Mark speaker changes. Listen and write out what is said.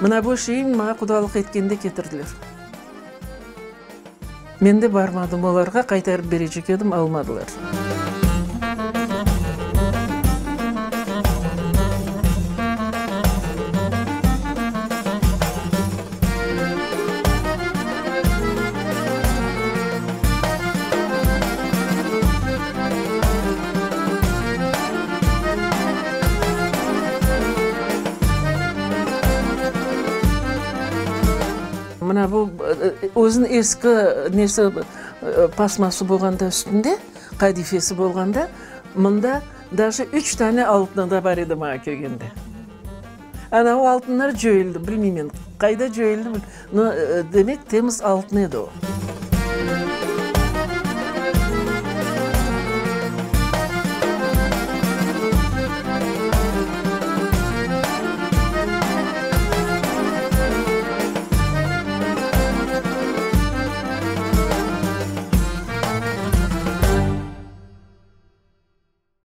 Speaker 1: Mına bu şeyni maña qudalıq etkende ketirdiler. Men de barmadım olarğa, qaytarıp berecek edim, almadılar. Mına bu özüniñ eski nesi pasması bolğanda üstünde, qadifesi bolğanda, mında daje üç tane altını da bar edi maña kelgende. Ana o altınlar coyuldı, bilmeymen, qayda coyuldı, no, demek temiz altın edi o.